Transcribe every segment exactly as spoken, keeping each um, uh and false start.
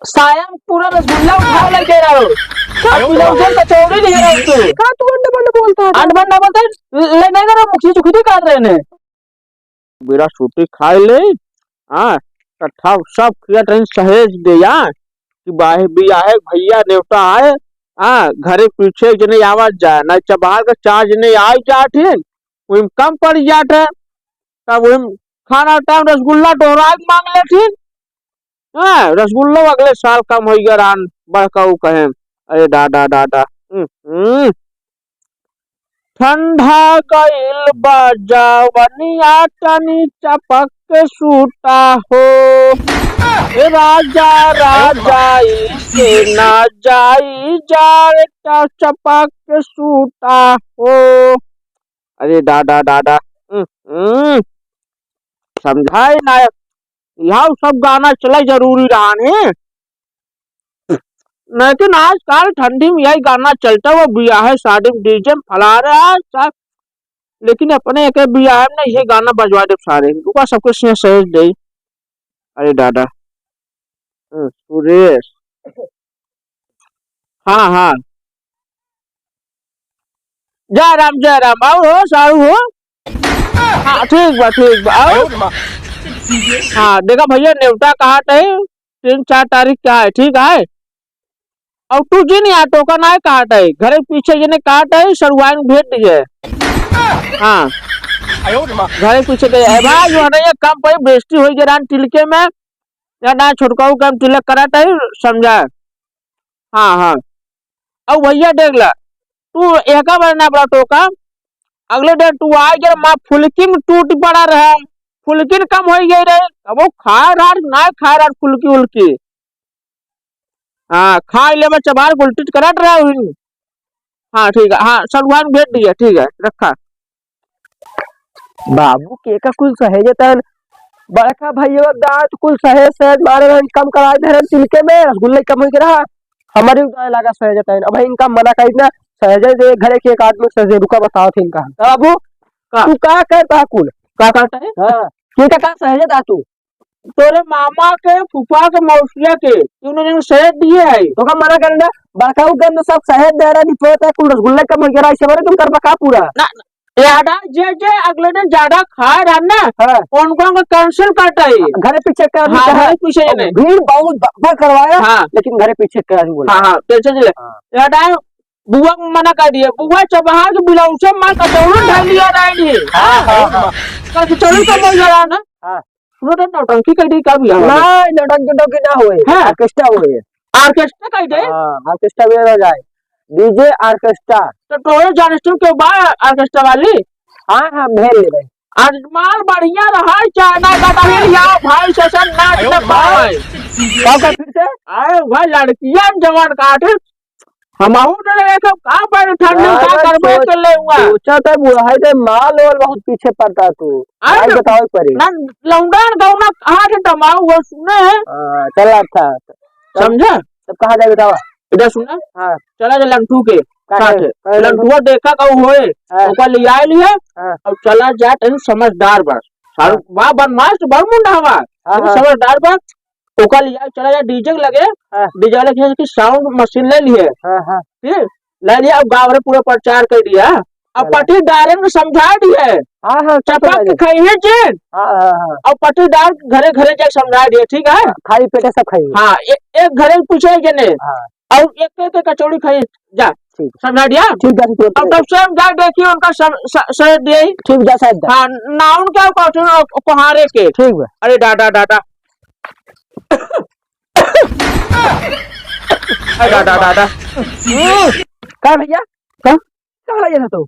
साया में पूरा रसगुल्ला उठा लेके रहो। का तू लोग से कचौड़ी नहीं रहो तू। का तू अंडे बंडे बोलता है? अंडे बंडे बोलता है? ले नहीं करो, मुखी चुखी नहीं काट रहे ने। बेरा सूटी खाए ले, हाँ, तथा सब किया ट्रेन सहेज दे, हाँ, कि बाहे बियाहे भैया नेवता है, हाँ, घरे पीछे जने आवाज जाए, ना चबार के चार जने आइ जात है, वही में कम पड़ जात है, तब वही में खाना टाइम रसगुल्ला डोहरा के मांग लेथिन, हाँ, रसगुल्लो अगले साल कम होइ गया रान, बड़काऊ कहे, अरे डाडा, डाडा, हम्म, हम्म। ठंडा गइल बा जवनिया तनी चपक के सूता हो। ए राजा, राजा, इसे ना जाई जाड़ चा-, चपक के सूता हो। अरे डाडा, डाडा, हम्म, हम्म। समझाए ना, यह सब गाना चले जरूरी रहा ने। लेकिन आजकल ठंडी में यही गाना चलता हुआ, बियाहे शादी में डीजे में फला रहा है सब, लेकिन अपने एक बियाहे में ना ये गाना बजवा दे सारे, रुका सबके से सहेज दे। अरे दादा, हम्म, सुरेश, हाँ, हाँ, जय राम, जय राम, आओ हो, साहू हो। हाँ, ठीक बा, ठीक बा, आओ। हाँ, देखा भैया, नेवता कहा तय, तीन चार तारीख का है, ठीक है? और तू जिन यहाँ टोकन आए कहा तय, घरे पीछे जिन्हें कहा तय, सरुआइन भेज दिए। हाँ, घरे पीछे गए। ए भाई, जो है ना, ये कम पे बेइज्जती हो गई रान तिलके में, या ना छोटकाऊ के हम तिलक करा तय, समझा? हाँ, हाँ। अब भैया देख ला, तू एका बार ना बड़ा टोका, अगले दिन तू आ गया, माँ फुलकी में टूट पड़ा रहा, फुलकी न कम हो गई रहे, अब वो खा रहा, ना खा रहा फुलकी उलकी। हाँ, खा ले बस चबार उल्टी करत रहा हुई। हाँ, ठीक है, हाँ, सलवान भेज दिया, ठीक है, रखा। बाबू के का कुल सहेजे तन, बड़का भैया दांत कुल सहेज सहेज मारे रहन, कम कराए धरन तिलके में, रसगुल्ले कम हो के रहा, हमारे उदाय लगा सहेजे तन। अब इनका मना करी ना, सहेजे दे घरे के एक आदमी सहेजे, रुका बताओ थे इनका। बाबू, का? तू का करता है कुल? का करता है? हाँ, के का, का सहेजे था तू? तोरे मामा के, फूफा के, मौसिया के, तीनों जन सहेज दिए है। तो का मना करना, बड़काऊ के अंदर सब सहेज दे रहा, निपोत है, कुल रसगुल्ले कम हो गया, इसे बारे तुम करबा का पूरा? ना, ना, ज्यादा जे, जे अगले दिन ज्यादा खाए रहा ना, हाँ। उनको हम cancel करता है। घरे पीछे का आदमी हाँ, कहा, घरे पीछे अब नहीं। भीड़ बहुत ब-, ब-, करवाया, हाँ। लेकिन घरे पीछे का आदमी बोला। हाँ, हाँ, tension नहीं ले। हाँ। ज्यादा बुआ को मना कर दिया, बुआ चबहा के बिलाउसे मार कचौड़ी ढाल लिया रहेंगे। हाँ, हाँ, हाँ। कल कचौड़ी का बोल रहा ना। हाँ। सुनो तो नौटंकी कर दी, का भी आवा? ना, नौटंकी, नौटंकी ना होए। हाँ। Orchestra होए। Orchestra कह दे? हाँ, orchestra भी हो जाए। DJ orchestra। तो तोरे जाने सुन के बा orchestra वाली? हाँ, हाँ, भेज ले भाई। आज माल बढ़िया रहा, चाइना का फिर या भाई ससन नाच अयो न भाई। पाए। का, का फिर से? अरे भाई, लड़कियां जवान काटे, हमहू डरे, ये सब का पैर ठंडी ना, का ना, करबे सोच-, के ले हुआ। सोचा था बुढ़ाई से माल वाल बहुत पीछे पड़ता तू। आ आज ना, बताओ परी। ना, लौंडा गौना कहाँ से तमाऊ वो सुने हैं? हाँ, चल अच्छा। चल, समझा? तब कहाँ जाए बतावा? इधर सुना? हाँ। चला जा लंठू के काहे? साथ। काहे लंठू? लंठुआ देखा कहू होए, हाँ। ओका ले आए लिए, हाँ। और चला जा, तनी समझदार बा। सारू हाँ। बा बदमाश तो बड़ मुंडा हवा। हाँ, तनी हाँ। समझदार बा। ओका लिया चला जा DJ के लगे, हाँ। DJ वाले के कि sound machine ले लिए। हाँ, हाँ। ठीक? ले लिया, अब गाँव रे पूरा प्रचार कर दिया। अब चला। पट्टीदारन को समझा दिए। हाँ, हाँ, सब चपक समझा के दिए। खाइए चीन। हाँ, हाँ, हाँ। अब पट्टीदार घरे घरे जाके समझा दिए, ठीक है? खाली पेटे सब खाइए। हाँ, ए-, एक घरे पूछे के नहीं। हाँ। और एक एक कचौड़ी खाइए, जा। ठीक। समझा दिया? ठीक, जा, ठीक, अब ठीक। तब से हम जा देखिए उनका सम-, स-, सर दिए। ठीक, जा, साहब, जा। हाँ, नाउन क्या कहते हैं, कोहारे के। ठीक बा। अरे दादा, दादा। अरे दादा, दादा। का भैया? का? कहाँ लगे था तू?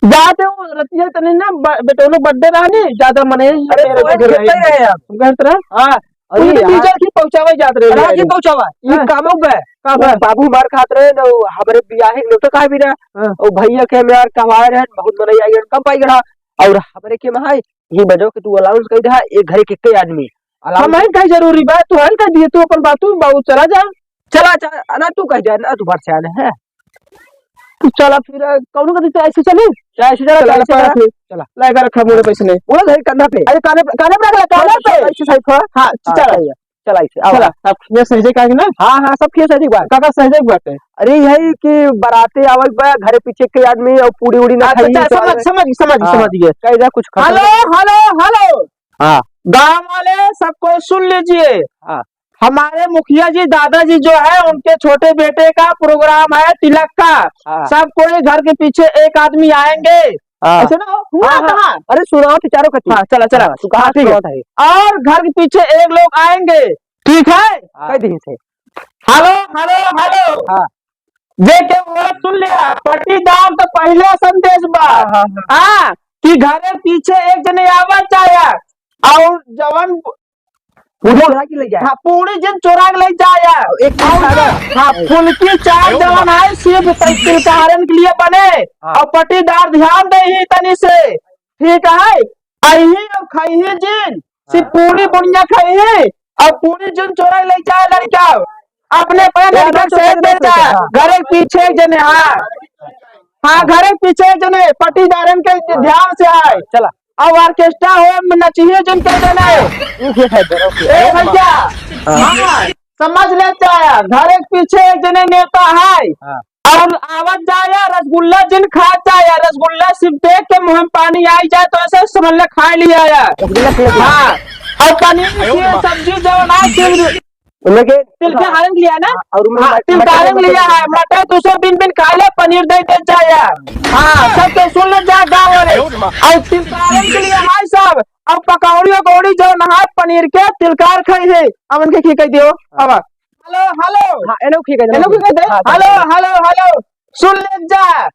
जाते हो, रतिया तनी ना, ब-, बेटोनो birthday रहा नी, ज्यादा मने अरे, मेरे तो घर खेलते रहे। रहे आप। घर तरह? हाँ। अरे उन्हें यार। DJ की पहुँचावे जात रहे अरे, हैं। की पहुँचावा? ये हाँ। कामो बे। का बे? बाबू मार खात रहे ना, वो हमरे बियाहे के तो काहे भी ना। हाँ। वो भैया के हम यार कहवाए रहे, बहुत मनई आई, कम पाई गड़ा। और हमरे के में है, ये बजो कि तू announce कर दे, एक घरे के कई आदमी। Announce हम हैं कहीं जरूरी बा, तू हैं कह दिए, तू अपन बातू, बाबू चला जा। चला, चला, ना तू कह जा, ना तू भर से आने है। तू चला फिर, अ, कौनो कहीं तो ऐसे चली? चाहे ऐसे चला, चला, चाहे ऐसे चला, चला। फिर। चला। ला, एक रखा मोरे पैसे नहीं। बोला भाई, कंधा पे। अरे, काने पे, काने पे रख ले, काने पे। ऐसे side पर। हाँ, हाँ, चला। सही है। चला इसे, आवा। चला, सब खिया सहजे का है ना? हाँ, हाँ, सब खिया सहजे बा। काका सहजे बाटे। अरे, यही कि बराते आवत बा, घरे पीछे के आदमी और पूड़ी उड़ी ना अच्छा, खाई, अच्छा, तो समझ, आवे। समझ, समझ, हाँ। समझ गए। कह दे कुछ खत्म हेलो, कर। हेलो, हेलो। हाँ। गांव वाले, सब कोई सुन लीजिए। हाँ। हमारे मुखिया जी, दादाजी जो है, उनके छोटे बेटे का program है तिलक का। हाँ। सब कोई घर के पीछे एक आदमी आएंगे। हाँ। ऐसे ना हो? हाँ, हाँ। कहाँ? अरे सुनाओ तो चारों कथी। हाँ, चला, चला। हाँ, तू कहाँ हाँ, ठीक है। सुनाओ तो है। और घर के पीछे एक लोग आएंगे, ठीक है? हाँ। कह दी थे। हेलो, हेलो, हेलो। हाँ। जे के वो सुन लिया, पट्टीदार तो पहले संदेश बा। हाँ, हाँ, हाँ। हाँ, कि घरे पीछे एक जने आवत जाया और जवन पूरी चोरा के ले जाए। हाँ, पूरी जिन चोरा के ले जाया। एक और खाना। हाँ, फुलकी चार अरे जवन बाप। आए, सिर्फ तिलकहरन के लिए बने। हाँ। और पट्टीदार ध्यान दे ही तनी से, ठीक है? अही और खइही जिन, सिर्फ हाँ। पूरी बुनिया खइही और पूरी जिन चोरा के ले जाए लड़का। अपने अपने यार, लड़का तो से कर दे दे जाए। हाँ। घरे पीछे एक जने, हाँ। हाँ, घरे पीछे एक जने, पट्टीदारन के हाँ। ध्यान से आए। चला। अब orchestra हो, नचिए जिन के जने। ठीक है, ठीक है, ओके। ए भैया, हाँ। हाँ, समझ ले जाया, घर के पीछे एक जने नेता है। हाँ। और आवत जाया, रसगुल्ला जिन खात जाया, रसगुल्ला सिर्फ देख के मुंह में पानी आई जाए तो ऐसे समझ ले खा लिया है। रसगुल्ला खिला दिया। हाँ, और पनीर की सब्जी जवन है, सिर्फ उन्हें के तिलकहरन लिया ना? हाँ, और उन्हें हाँ, मट-, तिलकहरन मटर लिया है, मटर तो उसे बिन बिन खा ले, पनीर दे दे जाया। हाँ, सब तो सुन ले जा गाँव वाले। और तिलकहरन के लिए है सब, अब पकौड़ी वकौड़ी जवन है पनीर के, तिलकहर खाई है, अब उनके खिया दियो। अब हेलो, हेलो। हाँ, एनो खिया दे, एनो खिया दे। हाँ, हेलो, चलो। हेलो, हेलो। सुन ले जा,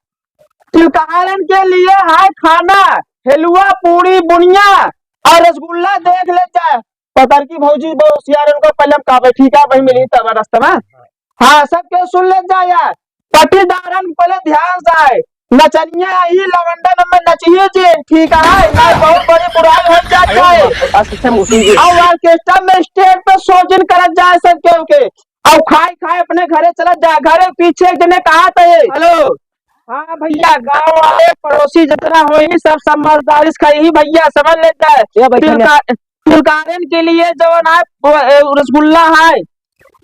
तिलकहरन के लिए है खाना, हलवा, पूरी, बुनिया और रसगुल्ला देख ले जा। पतरकी भौजी बहुत होशियार है, उनको पहले हम कहबे, ठीक है, वही मिली तब रास्ता में। हाँ, सब केहू सुन ले जा यार। पट्टीदारन पहले ध्यान से आए। नचनिया ही लवंडन में नचिए जे, ठीक है, ना बहुत बड़ी बुराई हो जात है। अच्छा, अच्छा, मुझे ये और orchestra में stage पे शो जिन करत जाए सब केहू के। और खाए खाए अपने घरे चलत जाए। घरे पीछे एक जने कहा थे, हेलो, हाँ भैया, गाँव वाले पड़ोसी जितना होई सब समझदारी से खाई भैया, समझ लेता है। ये बैठा तिलका-, तिलकारन के लिए जवन है, वो, ए, रसगुल्ला है,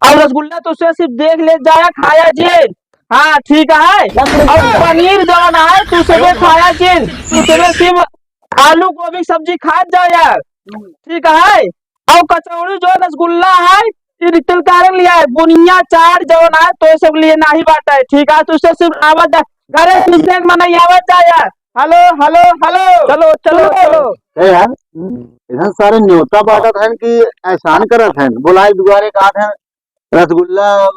और रसगुल्ला तो उसे सिर्फ देख ले जाया, खाया जिन। हाँ, ठीक है। और पनीर जवन है, तो उसे भी खाया जिन, तो उसे भी सिर्फ आलू गोभी सब्जी खा जाया, ठीक है। और कचौड़ी जो रसगुल्ला है, ये तिलकारन लिया है, बुनिया चाट जवन है, तो ये सब लिए नाही बाटा है, ठीक है। तो उसे सिर्फ आवत जा, घरे पीछे एक मनई आवत जाया, हेलो, हेलो, हेलो। चलो, चलो, चलो। ए यार, इधर सारे न्योता बांटत हैं कि एहसान करत हैं, बुलाए दुआरे का हैं, रसगुल्ला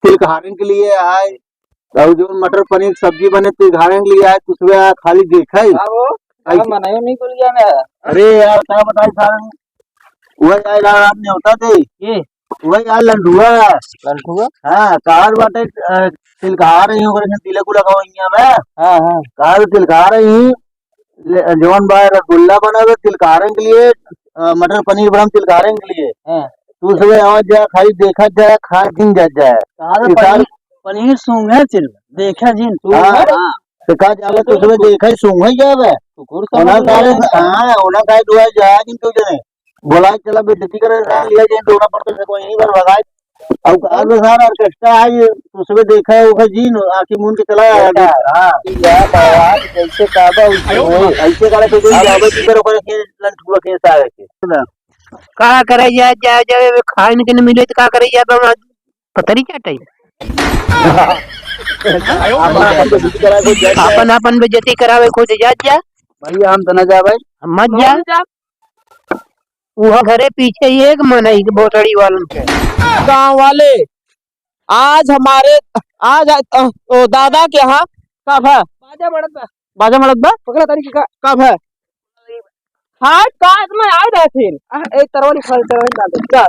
तिलकहारन के लिए आए, और जो मटर पनीर सब्जी बने तिलकहारन के लिए आए, कुछ वे खाली देखे। हाँ वो, ऐसे मनायो नहीं कुल गया ना। अरे यार, का बताई सारन, वही आए यार, आप न्योता दे। ये? वही यार लंडुआ। लंडुआ? हाँ, कार बाटे, अ, तिलकहार ही ओकरे से तिलक उलक हो इहाँ में। हाँ, हाँ। कार तिलकहार ही, ले, जवन बा रसगुल्ला बना दे तिलकहारन के लिए, अ, मटर पनीर बना तिलकहारन के लिए। हाँ। तू सुबह आवा जा, खाली देखा जा, खा जिन जा जाए। कार इस साल पनीर, पनीर सूंघे चिल, देखा जिन तू। हाँ। हाँ। तो का जावे, तू सुबह देखा ही सूंघे जावे। कुकुर ओना समझ काहे, गया। हाँ, ओना काहे दुआ जाए जिन तू जने। बोला चला बेइज्जती करे, लिया जिन, दोना पड़ते से कोई नहीं कर भगाए। अब आज सारा orchestra है, ये उसमें देखा है, वो है जीन, आके मुन के चला आया बेटा, अभी। हाँ। या बात जैसे काबा उसको अरे होए। ऐसे काले तो दिन जावे की करो, करे के लंठुआ के सारे के। का करे, जा, जा, जा, खाइन के न मिले तो का करे, जा, बा-, पतरी क्या टाइम? आप, आप तो बीच करा के जा, जा। आपन, आपन बेइज्जती करावे खोजे, जा, जा। भैया, हम तो ना जा भाई। हम मत जा। कौन जा? वो घरे पीछे ही एक मनई के भोसड़ी वालन के। गाँव वाले, आज हमारे, आज, अ, ओ, दादा के यहाँ कब है? बाजा मड़त बा। बाजा मड़त बा? पकड़ा तारी की का? कब है? हाँ, का इतना आए रहे फिर? आ, एक तरवा निकाल, तरवा निकाल दे। जा।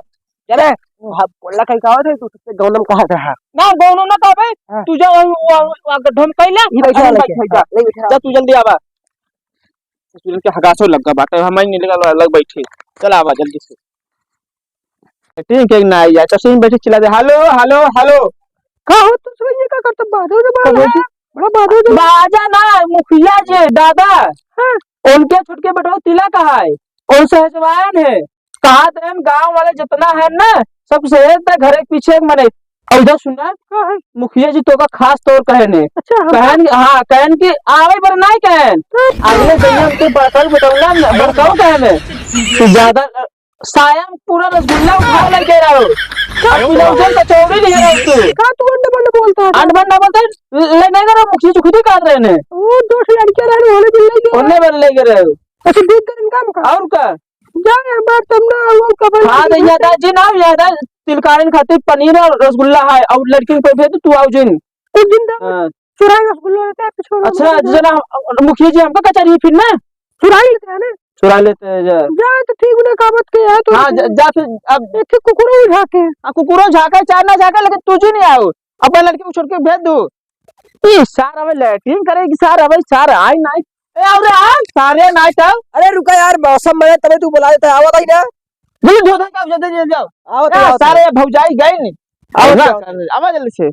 चले। हाँ, बोला कहीं का होत है, तू सबसे गौनम कहा था। ना, गौनम ना कहबे। हाँ। तू जा, वो, वो, वो, वो, ढोम कैला। ये बैठा हम है बैठ लड़के। जा। हाँ, नहीं बैठा। जा, तू जल्दी आवा। ससुरन के हगासो लग गवा बाटे, हम ही नहीं लगा, लग बैठे। चल आवा जल्दी से। ठीक है, ना आइया, चश्मे बैठे चिल्ला दे, "हेलो, हेलो, हेलो।" का हो तू सुनिए, का करता? बादो जो बाजा। बड़ा बादो जो बाजा ना, मुखिया जी, दादा। हाँ। उनके छोटके बेटवा तिलक है, और सहजवान है। कहा देन गाँव वाले जितना है ना, सब कुछ है, ते घरे के पीछे एक मने। और इधर सुन ना, का है? मुखिया जी तोका खास तौर कहे ने। अच्छा, हम कहन, हाँ, कहन कि आवे बर नाहीं कहन। हाँ। अगले दिन हम तो बड़काऊ बटौला, बड़काऊ कहे ने। कि ज्यादा, अ, साया में पूरा रसगुल्ला उठा लेके रहो। का? अब ब्लाउज में कचौड़ी लिए रहो तू। का तू अंड बंड बोलता है? अंड बंड ना बोलता है, ले नहीं करो, मुखिया जी खुद ही काट रहे ने। वो दो ठो लड़कियां रहे, उन्हें भी लेके ओन्ने बन लेके रहो। अच्छा, देख कर इनका मुखा। और का? जा यार, बात तब ना, वो कबर हाँ, तो याद आ, जी ना, याद आ, तिलकारिन खातिर पनीर और रसगुल्ला है, और लड़की को भेज दे, तू आओ जिन। एक दिन तो हाँ। चुराई रसगुल्ला रहता है, कुछ और अच्छा, रहता है। जना, मुखिया जी हमका कचहरी फिर ना? चुराई लेते हैं ना? चुरा लेते हैं जा। जा, तो ठीक ना, काबत के है, तो हाँ, जा, जा फिर अब एक ठे कुकुरो झाके। हाँ, कुकुरो झाके, चार ना झाके, लेकिन तू जी नहीं आओ, अपन लड़की को छोड़ के भेज दो। ई सार अबे लैट्रिन करे कि सार अबे सार आई नाई। ए, आओ रे, आ, सारे नाई तो। अरे रुका यार, मौसम में तबे तू बुला देता है, आवत ही ना। जल्दी धो दे, जाओ, जल्दी, जल्दी जाओ। आवत ए, ही, आवत सारे ही। भौजाई गई नहीं। आवत आओ ही, ना, आवत ही। सारे, आवा जल्दी से।